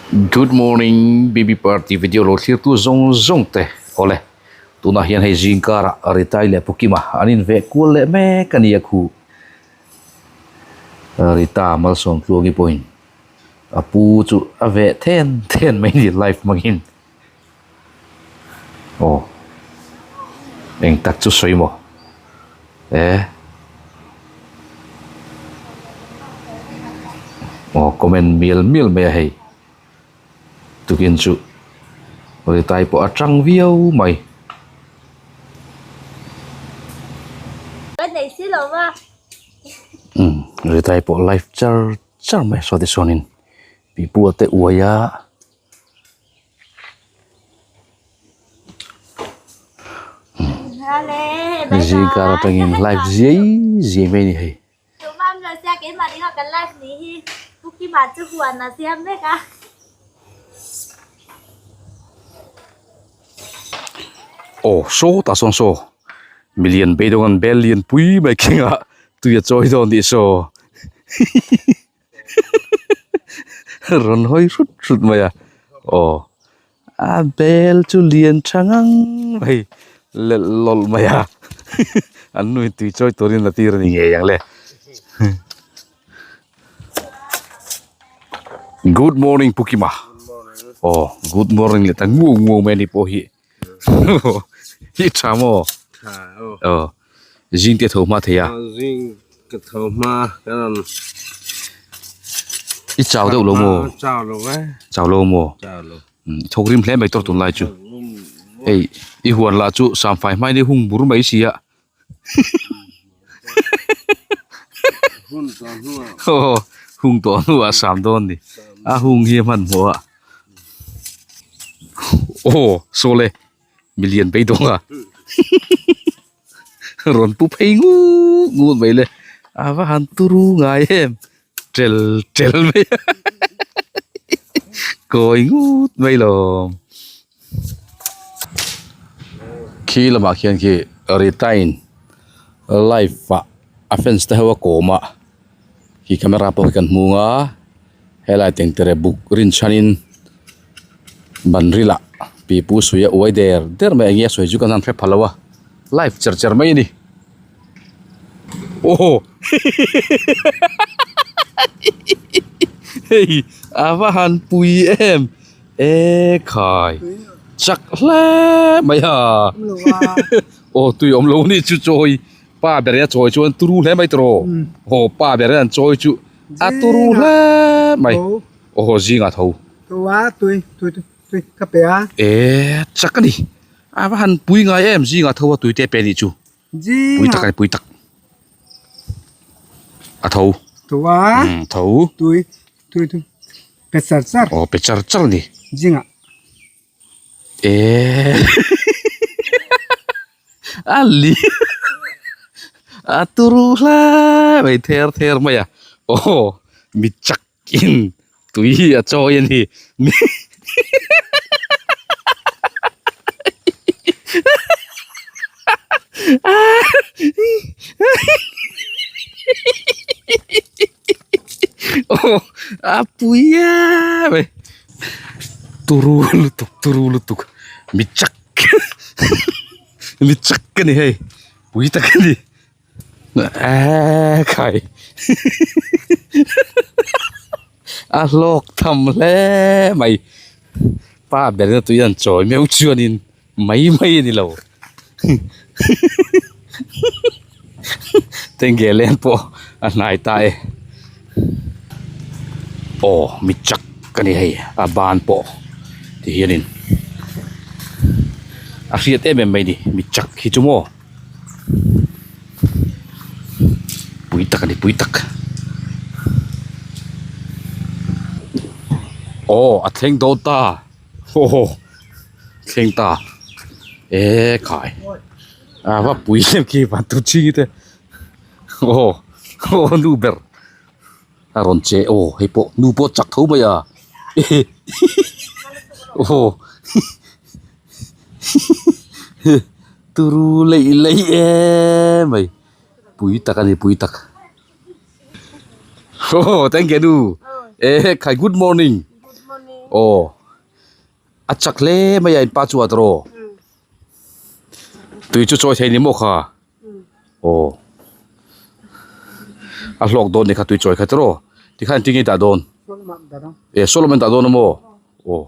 Good morning BB party video lo thlir tu zawng zawng te awle tunah hian hei zing karah Ritai leh Pukima an in veh kual leh mek a ni a khuh Rita Malsawmtluangi pawhin a pu chu a veh then then mai a ni live hmangin. Aw eng tak chu sawi maw e aw comment mial mial mai a hei tukin chu ritai pawh a tang viau mai. Umm ritai pawh live char char mai saw te chuanin pipu te uai a. Zingkar atangin live ziai ziai mai a ni hei. Aw sawtah sawn saw milian beidawng an bel lianpui mai khingah tui a chawi dawn tih saw rawn hawi hrut hrut mai a aw a bel chu lian tha ngang mai lelh lawlh mai a an nu in tui chawi turin a tir a ni ngei ang le good morning pu kima aw good morning leh ta ngu ngu mai a ni pawh hi hi tha maw aw zing te tho hma thei a zing ka tho hma ka rawn i chau deuh lo maw chau lo ve chau lo maw chau lo thawk rim hle mai tawr tunlai chu hei i huan lah chu samfai hmai ni hung bur mai si a hun tawh hnuah aw hung tawh hnuah sam dawn ni a hung hi a hmanhmawh a aw saw le milian beidawng a rawn pu phei ngut ngut mai le a va han turu ngai em tel tel mai a kawi ngut mai lawm. Khi lamah khian khi Ritain live ah a fans te ho a kawm a khi camera pawh khi kan hmung a helai tengtere buk rinchhanin ban rilah pipu sui a uai der der mai eng nge a sawi chu kan han hre pha lo a live cher cher mai a ni aw hei a va han pui em. E khai chak hle mai a aw tui awm lo ni chu chawi pa ber a chawi chuan turu hle mai tawh aw pa ber an chawi chu a turu hle mai aw zingah tho e chak a ni a va han pui ngai em zingah tho a tui te pe nih chu pui tak a ni pui tak a tho tho. Pe char char. Aw pe char char ni. Zingah. Eh. A li. A turu hle mai ther ther mai a. Aw mi chak in tui hi a chawi a ni. Aw a pui em mai turu lutuk turu lutuk mi chak mi chak a ni hei pui tak a ni eee khai a hlawk tham hle mai pa ber in a tui an chawi meuh chuanin mai mai a ni lo tengge len pawh a hnai ta e aw mi chak a ni hei a ban pawh ti hianin a hriat em em mai a ni mi chak hi chu maw pui tak a ni pui tak aw a thleng dawn ta aw. Thleng ta e khai a va pui em khi van tu ching te aw aw nu ber a rawn che aw hei pawh nu pawh chak tho mai a aw turu leih leih em mai pui tak a ni pui tak aw thank you nu e khai good morning. Aw a chak hle mai a in pa chu a tawh tui chu chawi thei ni maw kha aw a hlawk dawn ni kha tui chawi kha tawh tikhan engtin nge i dah dawn e solomon dah dawn a maw aw.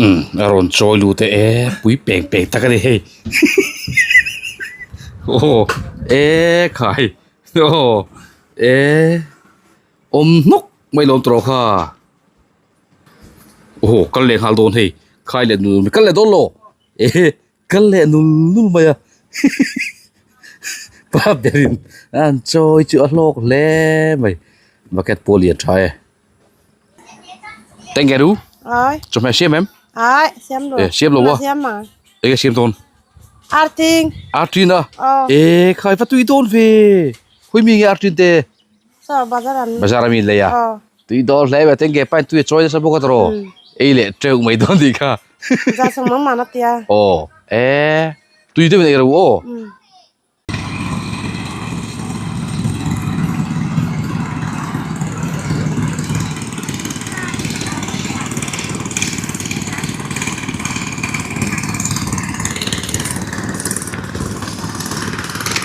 Umm a rawn chawi lut e e pui peng peng tak a ni hei aw e khai aw e awm hnawk mai lawm tawh kha aw kal leh nghal dawn hei khai leh nul kal leh dawn lo e kal leh nul nul mai a pa berin a han chawi chu a hlawk hle mai bucket pawh a lian tha e. Tengeru Oi. Chawhmeh siam em? Oi, siam lo. Eh, siam lo a. Siam ma. Enge siam dawn? Arting. Artin a. Oh. Eh, khai va tui dawn ve. Khawi mi nge artin te? So, bazar an. Bazar ami lei a. Oh. Tui dawn hle mai tenge pain tui a chawi nasa bawk a tawh. Ei leh teuh mai dawn tih kha. Za sung mang man atia. Oh, eh, tui deuhin ei ro aw. Mm.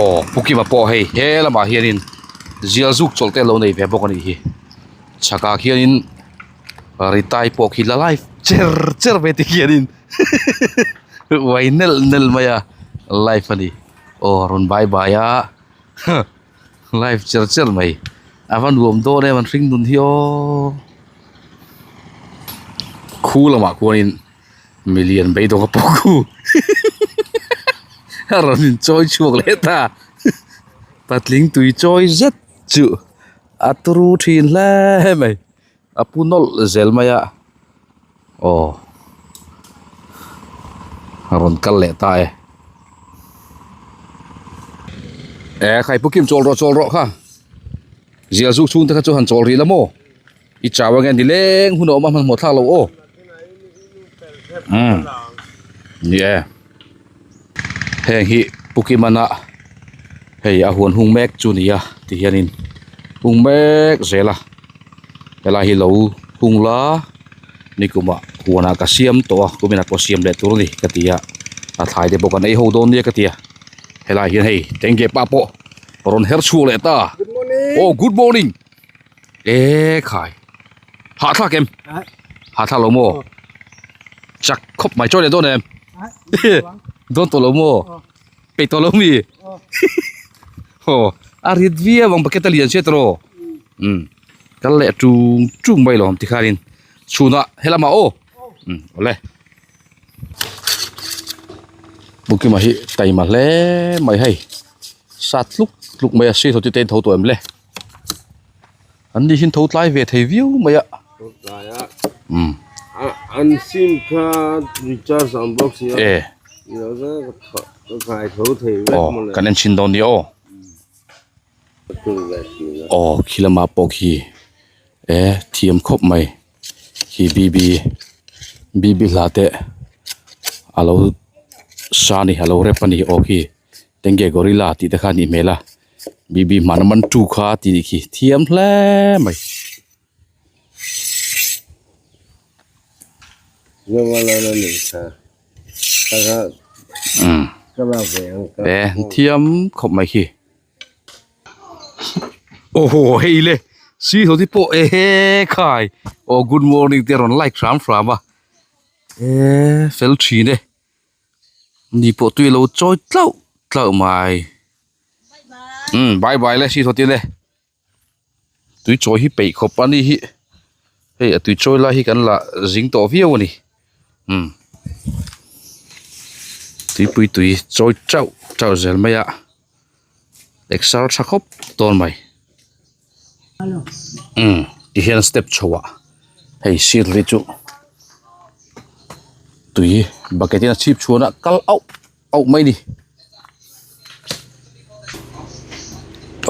Aw pu Kima pawh hei he lamah hianin zial zuk chawlh te a lo nei ve bawk a nih hi chhakah khianin ritai pawh khi la lai cher cher mai te khianin uai nelh nelh mai a live a ni. Aw rawn bai bai a huh live cher cher mai a va nuam dawn em an hring nun hi aw khu lamah khuanin milian beidawng a pawh khu a rawn in chawi chhuak leh ta patling tui chawi zet chu a turu thin hle mai. A pu nawlh zel mai a aw a rawn kal leh ta e eh khai pu kim chawl rawh chawl rawh kha zial zuk chhung te kha chu han chawl rih la maw i chau ange ni leng hun a awm a hmanhmawh thlak loh aw umm ni e heng hi pu kimana hei a huan hung mek chu ni a ti hianin hung mek zel a helai hi lo hung la nikum ah huan ah ka siam tawh a kumin ah pawh siam leh tur a ni ka ti a a thlai te pawh kan ei ho dawn nia ka ti a helai hian hei tengge pa pawh rawn her chhuak leh ta aw good morning e khai hahthlak em hahthlak lo maw chak khawp mai chawi leh dawn em dawn tawh lo maw peih tawh lo mi aw a rit viau ang bucket a lian sia tawh umm kal leh tung tung mai lawm tikhanin chhunah helamah aw umm awle Bukima hi taima hle mai hei sat tluk tluk mai a si tho te in tho tawh em le. An ni hian tho tlai ve thei viau mai a. Tho tlai a. Umm. An sim kha recharge ang bawk si a. E. Ilo za ka tho ka kai tho thei vek maw le. Kan en chhin dawn ni aw. Aw khi lama pawh khi e thiam khawp mai khi bb bb hla te alo sa a ni alo rep a ni aw khi tenge gorilla tih te kha a nih hmel a. Bibi hmana man tu kha tih khi thiam hle mai. Umm e thiam khawp mai khi aw haw hei le si ho te pawh e he khai aw good morning te a rawn like hram hram a e fel thin e. Ni pawh tui alo chawi tlauh tlauh mai umm bye bye le si thawtin le tui chawi hi peih khawp a ni hi hei a tui chawi lai hi kan la zing tawh viau a ni umm tuipui tui chawi teuh teuh zel mai a exer tha khawp dawn mai umm tihian step chho ah hei sir hi chu tui bucket in a chhip chhuan a kal auh auh mai a ni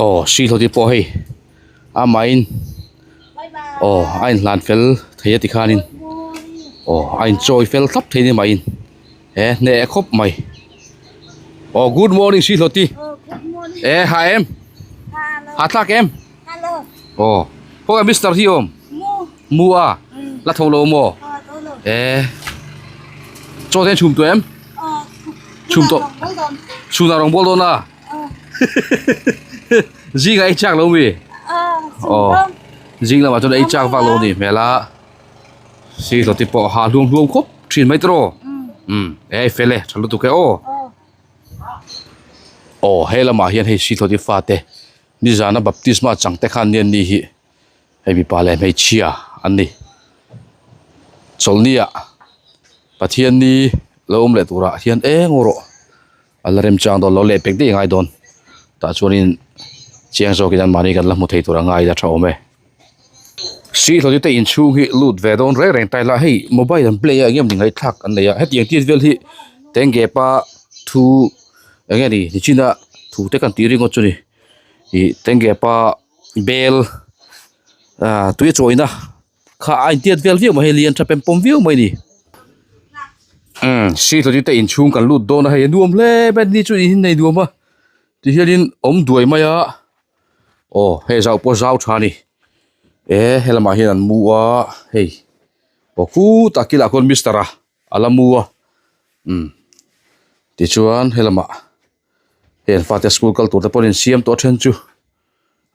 aw sir ho te pawh hei amahin aw a inhlan fel thei a tikhanin aw a inchawi fel thlap thei a ni mahin he hneh khawp mai aw good morning si hlawti e ha em ha thlak em aw khawnge mister hi awm mu a. La tho lo maw? E chaw te an chhum tawh em? Chhum tawh. Chhunah rawng bawl dawn a? Zingah ei chak lo mi? Aw zing lamah chuan ei chak vak lo ni hmel a. Si hlawti pawh ha hluam hluam khawp thin mai tawh umm e fel e tha lutuk e aw. Aw he lamah hian hei si hlawti fate nizana baptisma chang te khan nia ni hi hei mipa leh hmeichhia an ni chawlhni ah Pathianni lo awm leh turah hian eng rawh a la remchang dawn lo leh pek daih a ngai dawn tah chuanin chiang zawkin anmahni kan la hmu thei tur a ngai ila tha awm e si hlawti te inchhung hi lut ve dawn reng reng ta ila hei mobile an play a eng nge ngaihthlak an nei a hetiang tih vel hi tenge pa thu eng nge ni nichina thu te kan tih ringawt chu ni ih tenge pa bel ah tui a chawina. Kha a intiat vel viau mai hei lian tha pem pawm viau mai a ni umm si te inchhung kan lut dawn a hei a nuam hle mai ni chu in nei nuam a ti hianin awm duai mai a aw hei zau pawh zau tha a ni e helamah hian an mu a hei aw khutah kilah khuan mister a a la mu a umm tichuan helamah hei an fate school kal tur te pawh an insiam tawh a then chu.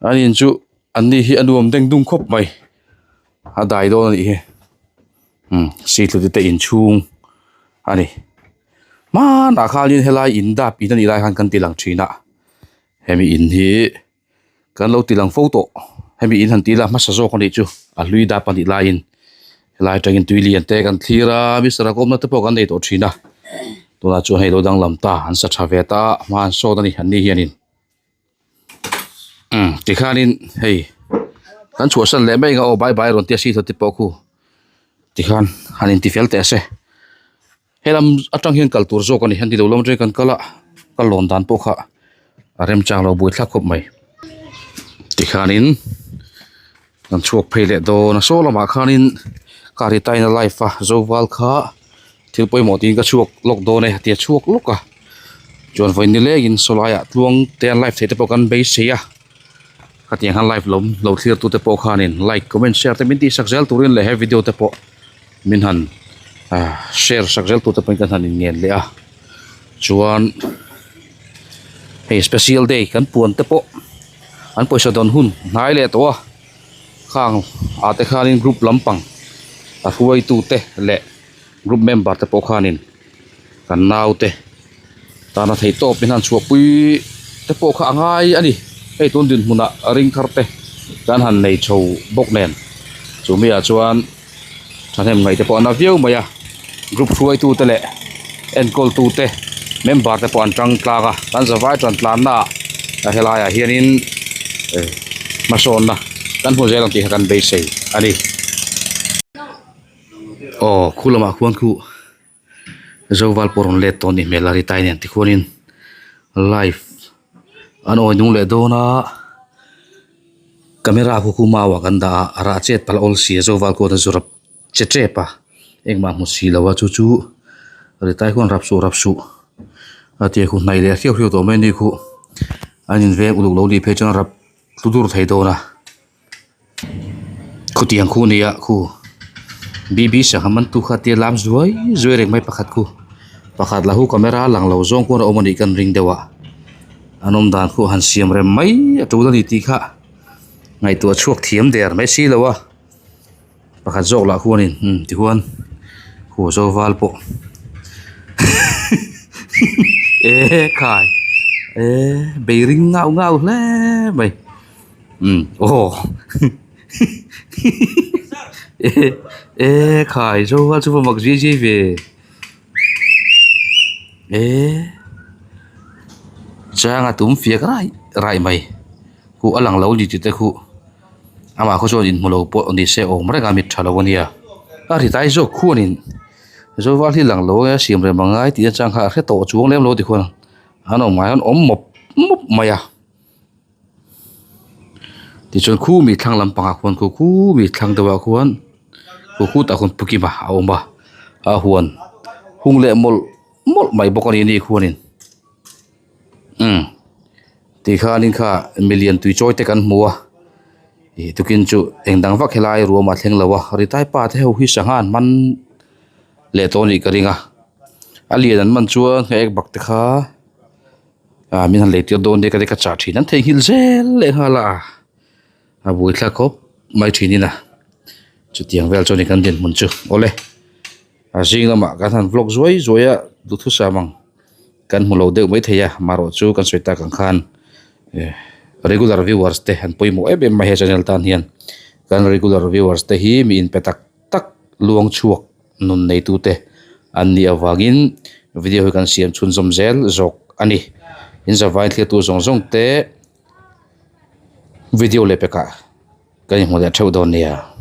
An in chu an ni hi a nuam deng dung khawp mai a dai dawn a nih hi umm sihlute te inchhung a ni hmanah khanin helai in dap in a nih lai khan kan ti lang thin a hemi in hi kan lo ti lang fo tawh hemi in han tih ila hmasa zawk a nih chu a hlui dap a nih laiin helai atangin tui lian te kan thlir a mister a kawmna te pawh kan nei tawh thin a tunah chuan hei lo danglam ta an sa tha ve ta hma an sawt a ni an ni hianin. Umm tikhanin hei kan chhuahsan leh mai ang a aw bye bye rawn tia si te pawh khu tikhan han inti fel teh se helam atang hian kal tur zawk a ni an ti lo lam atangin kan kal a ka lawn dan pawh kha a remchang lo buai thlak khawp mai tikhanin kan chhuak phei leh dawn a saw lamah khanin car hi taina life a zoval kha thil pawimawh tiin ka chhuak lawk dawn e a ti a chhuak lawk a chuan vawi ni lengin saw laiah tluang te an live theih te pawh kan beisei a khatiang khan live lo lo thlir tu te pawh khanin like comment share te min tih sak zel turin leh he video te pawh min han ah share sak zel tur te pawhin kan han inngen leh a chuan hei special day kan puan te pawh. An pawisa dawn hun hnai leh tawh a khang ah te khanin group lampang a hruaitu te leh group member te pawh khanin kan nau te tana theih tawp in han chhuahpui te pawh kha a ngai a ni hei tun dinhmunah ring thar te kan han nei chho bawk nen chumi ah chuan thahnem ngaih te pawh a na viau mai a group hruaitu te leh enkawl tu te member te pawh an tang tlang a kan zavai tan tlanna ah helai ah hianin eh hmasawnna kan hmu zel ang tih kha kan beisei a ni aw khu lamah khuan khu zoval pawh rawn let tawh a nih hmel a ri tai nen tikhuanin live an awi nung leh dawn a. Camera khu khu mau ah kan dah a a rah chet palh awl si a zoval kawt a zu rap che tep a engmah hmu si lo a chu chu ritai khuan rap suh rap suh a tia khu hnaih leh hriau hriau tawh mai a ni khu an inveng uluk lo nih phei chuan rap tlu dur thei dawn a khutiang khu nia khu B B sangha man tu kha tia lam zuai zuai reng mai pakhat khu pakhat lah hu camera lang lo zawng khuan a awm a nih ka ring deuh a. An awm dan khu han siam rem mai a tul a ni tih kha ngaihtuah chhuak thiam der mai si lo a pakhat zawk lah khuanin umm tihuan khu zo val pawh e khai e bei ring ngau ngau hle mai umm aw e e khai zo val chu va mak zui zui ve. Eee changa tum fiak raih raih mai huh a lang lo ni tih te khu amah khaw chuan inhmu lo pawh ni se awm reng a mit tha lo a nia a ri dai zawk khuanin zoval hi lang lo a siam rem ang ngai tih atang kha a hre tawh chuang lem lo ti khuan an awm ngai an awm mawp mawp mai a tichuan khumi thlang lampangah khuan khu khumi thlang deuhah khuan khu khutah khuan pu kima a awm a a huan hung leh mawlh mawlh mai bawk a ni ani khuanin umm tikhanin kha milian tui chawi te kan hmu a. Ih tukin chu eng dang vak helai ruam a thleng lo a ritai pa te ho hi sangha an man leh tawh a nih ka ring a a lian an man chuan hei ek bak te kha ah min han lei tir dawn nia ka ti ka chah thin an theihnghilh zel leh nghal a a buaithlak khawp mai thin in a chutiang vel chuan kan dinhmun chu awle a zing lamah kan han vlog zuai zuai a duhthusam ang. Kan hmu lo deuh mai thei a, marawh chu kan sawi tak ang khan regular viewers te an pawimawh em em mai he channel tan hian kan regular viewers te hi mi inpe tak tak luang chhuak nun neitu te an nih avangin video hi kan siam chhunzawm zel zawk a ni. In zavai thliatu zawng zawng te video leh pekah kan inhmu leh theuh dawn nia.